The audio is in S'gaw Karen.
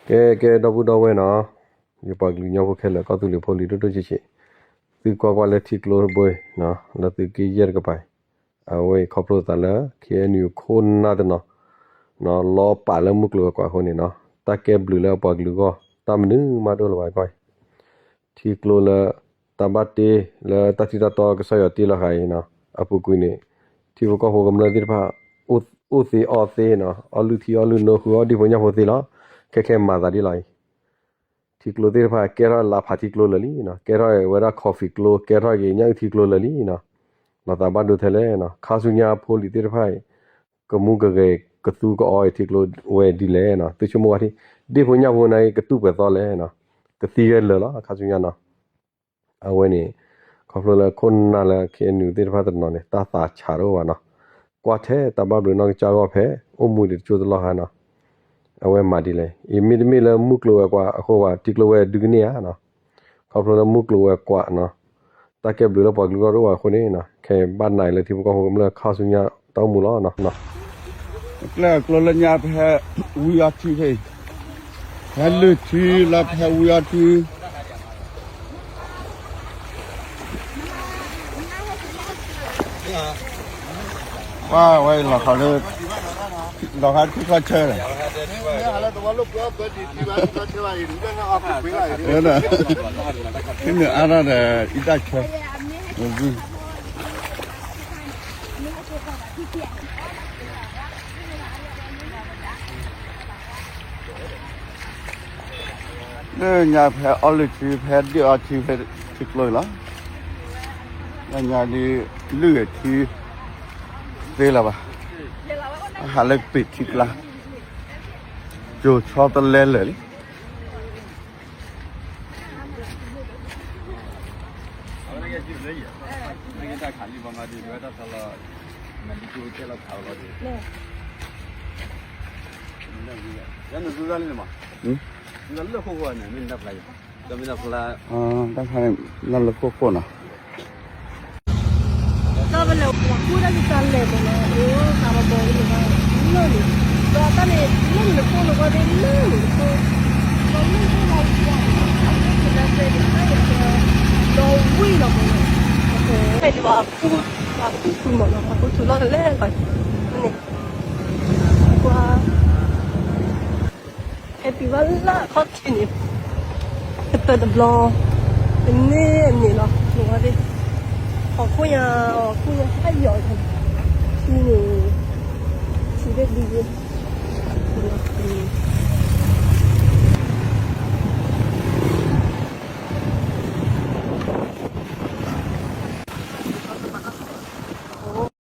ကဲ ကဲ ဒီပုၢ်ဒီဝဲၢ်နီၤ, ယပှၤကလုာ်ကညီဖိခဲလၢာ် ကီၢ်သူလ့ၤဖိလံၤဒိၣ်ဒိၣ်ဆံးဆံး, သုကွၢ်ကွၢ်လၢထံကျိတဘိနီၤ, လၢသုးက့ယဲၢ်တကပၤ, အဝဲအံၤခီဖျိသးလၢ ခ့ၣ်အဲၣ်ယူၣ် ခိၣ်နၢ်တနီၤ နီၤ လီၤပာ်လၢမုၢ်ကျိၤဝဲၤကွာ်အဃိန့ၣ်နီၤ, တၢ်ကဲဘျုးလၢအပှၤကလုာ်အဂီၢ် တၢ်မနုၤမးတအိၣ်လၢၤဘၣ်ကီၢ်အံၤ ထံကျိလၢ တၢ်ဘၣ်တ့လၢတၢ်ထံၣ်တၢ်တီကစၢ်ယွၤတ့လီၤဃာ်အံၤနီၤ, အပူၤကွံာ်န့ၣ် ထံဖိကီၢ်ဖိကမျၢၢ်သ့ၣ်တဖၣ် အိၣ်သ့အီၣ်သ့နီၤ, အီၣ်လုၢ်ထံအီၣ်လုၢ်နိ ဃုအီၣ်ဒံဖိညၣ်ဖိသ့လီၤ. ခဲခဲမၤသးဒ်လီၤအံၤ, ထံကျိသ့ၣ်တဖၣ် ကဲထီၣ်လါဖးထံကျိလၢာ်လံနီၤ, ကဲထီၣ်ဝဲဒၣ် coffee ကျိ, ကဲထီၣ်က့ၤညၣ်အုၣ်ထံကျိလၢာ်လံနီၤ, လီၤသးဘၣ်ဒိထဲလဲၣ်နီၤ, ခါဆူညါဖိလံၤသ့ၣ်တဖၣ်အံၤ ကမူကဂဲၤကသူကအီထံကျိဝဲဒ်လဲၣ်နီၤ, သုဆိကမိၣ်ဝဲထံၣ် ဒံဖိညၣ်ဖိန့ၣ် ကတူၢ်ပှဲၤသီလဲၣ်နီၤ, ကသံဂဲၤလၢာ်လီၤ ခါဆူညါနီၤ. အဝဲန့ၣ် ခီဖျိလၢခိၣ်နၢ်လၢ ခ့ၣ်အဲၣ်ယူၣ် သ့ၣ်တဖၣ်တနီၤန့ၣ် တၢ်သးဆးတအိၣ်ဘၣ်နီၤ, ကွၢ်ထဲတၢ်ဘၣ်ဘျုးနီၢ်ကစၢ်အဂီၢ်ဖဲ အိၣ်မူဒံးတကၠိတလီၢ်ဃာ်နီၤ, အဝဲမၤဒ်လဲၣ်, အံၤမ့တမ့ၢ်လၢမုၢ်ကျိၤဝဲၤကွာ်အဃိဘၣ် ထံကျိဝဲဒုးကန့ၢ်ဧါနီၤ, ခီဖျိလၢမုၢ်ကျိၤဝဲၤကွာ်နီၤ, တၢ်ကဲဘျုးလၢပှၤကလုာ်ဂီၢ်တအိၣ်ဘၣ်အဃိန့ၣ်နီၤ, ခဲဘၣ်နၤအံၤလၢထံဖိကီၢ်ဖိကမျၢၢ် ခါဆူညါတၢ်အိၣ်မူလီၤနီၤ. ကျဲအကျိလၢညါပဟဲဝံအီထံဖဲအံၤ, ဟဲလုၢ်ထံလၢပဟဲဝံအီထံ ဝဲ ဝဲလီၤခီလၢ လီၤခါထံခီဆၢဒီး ဖဲန့ၣ်အါထီၣ်ဒီး အံတၢ်ဆၢ ဝံ လၢညါဖဲအီလုၢ်ထံ ဖဲဒ့ၣ်အီထံ ဖဲထံကျိလီၤ. လၢညါဒ်လုၢ်ဂဲၤထံ သ့လၢၤဘၣ်. အဟးလၢကပ့ၤထံကျါ ကၠိၤဆီတလဲလၢာ်လံ. တၢ်ခါန့ၣ် လၢလၢခိၣ်ဃိန့ၣ် မ့ၢ်နၢ်ပျါယၤ တၢ်မ့ၢ်နၢ်ဖျါ တၢ်ပလဲၤဝၤကူၣ်တၢ်ကစၢ်လဲၤမးလီၤ အိၣ်သးဘီဘီလၢန့ၣ် လၢန့ၣ် ဒီးတၢ်န့ၣ် လၢန့ၣ်တခိၣ်လၢကီၢ်သ့ၣ် လၢန့ၣ်တခိၣ် ဒီးလၢန့ၣ်တခိၣ်လီၤ ဒီးဝံၣ်လီၤမးလီၤ ဖဲန့ၣ်ဘၣ် အကူၣ်ထူမးလီၤ အကူၣ်ထူလီၤလဲၤလီၤ န့ၣ် ကွၢ် ဟဲတုၤဘၣ်လၢအခီၣ်ထံးန့ၣ် ကတၢၢ်တဘျီ ကန့ၢ်အန့ၣ်လီၤ န့ၣ်ဝဲသ့ၣ် ဟီၣ်ခိၣ်ညါ ဟီၣ်ခိၣ်ညါဟဲယီၤ ထံန့ၣ် ထံသ့ၣ်ဒုးယ့ၢ်